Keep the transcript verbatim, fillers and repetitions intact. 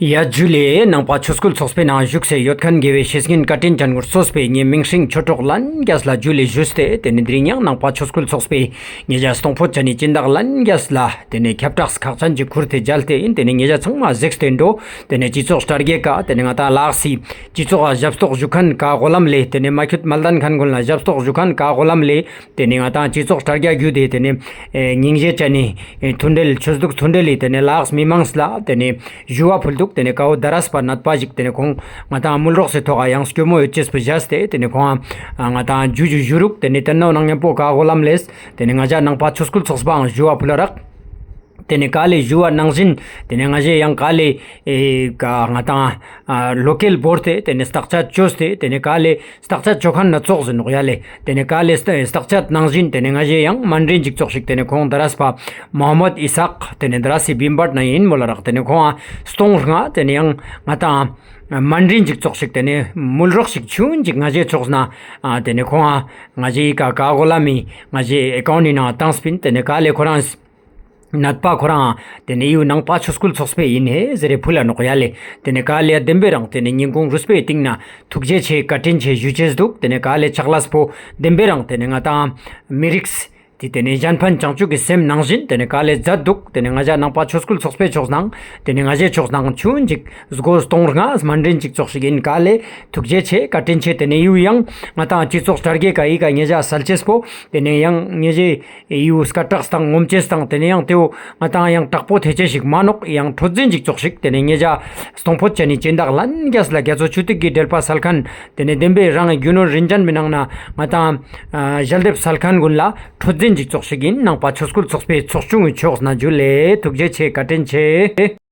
ཡ་ཇུ་ལེ། ནང་པ་ཆོས་སྐུལ་ཚོགས་པའི་ནང་བཞུགས་སེ་ཡོད་ཁན་དགེ་བའི་བཤེས་གཉེན་བཀའ་དྲིན་ཅན་གུན་སོ་སོའི་ངའི་མིང་སྲིང་ཆོས་གྲོགས་ལྷན་རྒྱས་ལ་ཇུ་ལེ་ཞུས་ཏེ། ཏེ་ནེ་དེ་རིང་ཡང་ནང་པ་ཆོས་སྐུལ་ཚོགས་པའི་ཉེ་ཞ་སྟོང་ཕོད་ཅན་ནི་སྦྱིན་བདག་ལྷན་རྒྱས་ལ་ཏེ་ནེ་ཁྱབ་བསྒྲགས་ཁག་ཅན་ཅིག་ཁུར་ཏེ་མཇལ་ཏེ་ཨིན། ཏེ་ནེ་ཉེ་ཞ་ཚང་མ་གཟིགས་ཏེ་འགྲོ། ཏེ་ནེ་སྤྱི་ཚོགས་དྲ་རྒྱའི་ཀ་ཏེ་ནེ་ང་ཏང་ལ་དྭགས་སི་སྤྱི་ཚོགས་ཞབས་ཏོག་ཞུ་ཁན་ཀ་གོ་ལམ་ལེ། ཏེ་ནེ་མ་ཁྱོད་མ་ལྡན་ཁན་གུན་ལ་ཞབས་ཏོག་ཞུ་ཁན་ཀ་གོ་ལམ་ལེ། ཏེ་ནེ་ང་ཏང་སྤྱི་ཚོགས་དྲ་རྒྱ་བརྒྱུད་དེ་ཏེ་ནེ་ཨེ་སྙིང་རྗེ་ཅན་ནི་ཨེ་མཐུན་འབྲེལ་ཆོས་ལུགས་མཐུན་འབྲེལ་ལི་ཏེ་ནེ་ལ་དྭགས་མི་མང་ལ་ཏེ་ནེ་ཞུ་བ་ཕུལ་དུག། ཏེ་ནེ་ཀ་བོ་ད་རས་པ་ནད་པ་ཞིག་ཏེ་ནེ་ཁོང་ང་ཏང་མུལ་རོགས་སི་ཐོག་ག་ཡང་སྐྱོ་མོ་ཡོད་ཅེས་པོ་བཞག་སྟེ་ཏེ་ནེ་ཁོང་ང་ཏང་ཇུ་ཇུ་ཞུ་རུག། ཏེ་ནེ་ཏེ་ནོ་ནང་མཉམ་པོ་ཀ་གོ་ལམ་ལེ། ཏེ་ནེ་ང་ཞ་ནང་པ་ཆོས་སྐུལ་ཚོགས་པའང་ཞུ་བ་ཕུལ་ལ་རག། ཏེ་ནེ་ཀ་ལེ་ཞུ་བ་ནང་བཞིན་ཏེ་ནེ་ང་ཞེ་ཡང་ཀ་ལེ་ཨེ་ཀ་ང་ཏང་ཨ་ལོ་ཀེལ་བོར་ཏེ་ཏེ་ནེ་བརྟག་དཔྱད་བཅོས་ཏེ་ཏེ་ནེ་ཀ་ལེ་བརྟག་དཔྱད་བཅོ་ཁན་ན་ཙོགས་ཟེར་ནོག་ཡ་ལེ། ཏེ་ནེ་ཀ་ལེ་བརྟག་དཔྱད་ནང་བཞིན་ཏེ་ནེ་ང་ཞེ་ཡང་མན་དྲིན་ཅིག་ཙོགས་ཤིག་ཏེ་ནེ་ཁོང་ད་རས་པ་མོ་ཧམ་མད་ཨི་སཱག་ཏེ་ནེ་ད་རས་སི་བིམ་བད་ན་ཨིན་མོལ་ལ་རག། ཏེ་ནེ་ཁོང་ང་སྟོང་ལྔ་ཏེ་ནེ་ཡང་ང་ཏང་མན་དྲིན་ཅིག་ཙོགས་ཤིག་ཏེ་ནེ་མུལ་རོགས་ཤིག་ཆུན་ཅིག་ང་ཞེ་ཕྱོགས་ན་ཨ་ཏེ་ནེ་ཁོང་ང་ང་ཞེ་ཨི་ཀ་ཀ་གོ་ལམ་མི་ང་ཞེ་ཨེ་ཀའུན་ཊི་ནང་བཏང་སྤིན། ཏེ་ནེ་ཀ་ལེ་ཁོ་རང་ནད་པ་ཁོ་རང་ཏེ་ནེ་ཡུ་ནང་པ་ཆོས་སྐུལ་ཚོགས་པའི་ཨིན་ཧེ་ཟེར་རེ་ཕུལ་ལ་ནོག་ཡ་ལེ། ཏེ་ནེ་ཀ་ལེ་བདེན་པའི་རང་ཏེ་ནེ་སྙིང་ཁུང་རུས་པའི་གཏིང་ན་ཐུགས་རྗེ་ཆེ་བཀའ་དྲིན་ཆེ་ཞུ་ཅེས་དུག། ཏེ་ནེ་ཀ་ལེ་ཆག་ལས་པོ་བདེན་པའི་རང་ཏེ་ནེ་ང་ཏང་མི་རིགས་ཏེ་ཏེ་ནེ་གཞན་ཕན་བྱང་ཆུབ་ཀྱི་སེམས་ནང་བཞིན་ཏེ་ནེ་ཀ་ལེ་མཛད་དུག། ཏེ་ནེ་ང་ཞ་ནང་པ་ཆོས་སྐུལ་ཚོགས་པའི་ཕྱོགས་ནང་ཏེ་ནེ་ང་ཞེ་ཕྱོགས་ནང་ཆུན་ཅིག་སྒོ་སྟོང་ལྔ་མན་དྲིན་ཅིག་ཙོགས་ཤིག་ཨིན། ཀ་ལེ་ཐུགས་རྗེ་ཆེ་བཀའ་དྲིན་ཆེ། ཏེ་ནེ་ཡུ་ཡང་ང་ཏང་སྤྱི་ཚོགས་དྲ་རྒྱའི་ཀ་ཨི་ཀ་ཉེ་ཞ་སལ་ཅེས་པོ་ཏེ་ནེ་ཡང་ཉེ་ཞེ་ཡུ་སྐད་གྲགས་དང་ངོམ་ཅེས་དང་ཏེ་ནེ་ཡང་ཏེ་བོ་ང་ཏང་ཡང་དྲག་པོ་ཐེ་ཅེས་ཤིག་མ་ནོག། ཡང་འཕྲོད་འཛིན་ཅིག་ཙོགས་ཤིག་ཏེ་ནེ་ཉེ་ཞ་སྟོང་ཕོད་ཅན་ནི་སྦྱིན་བདག་ལྷན་རྒྱས་ལ་རྒྱ་མཚོ་ཆུ་ཐིགས་ཀྱི་འགྲེལ་པ་སལ་ཁན་ཏེ་ནེ་བདེན་པའི་རང་རྒྱུ་ནོར་རིན་ཅན་མི་ནང་ན་ང་ཏང་ཨ་ཞལ་འདེབས་སལ་ཁན་གུན་ལ་འཕྲོད་འཛིན་ཅིག་ཙོགས་ཤིག་ཨིན། ནང་པ་ཆོས་སྐུལ་ཚོགས་པའི་ཚོགས་ཆུང་གི་ཕྱོགས་ན་ཇུ་ལེ། ཐུགས་རྗེ་ཆེ་བཀའ་དྲིན་ཆེ།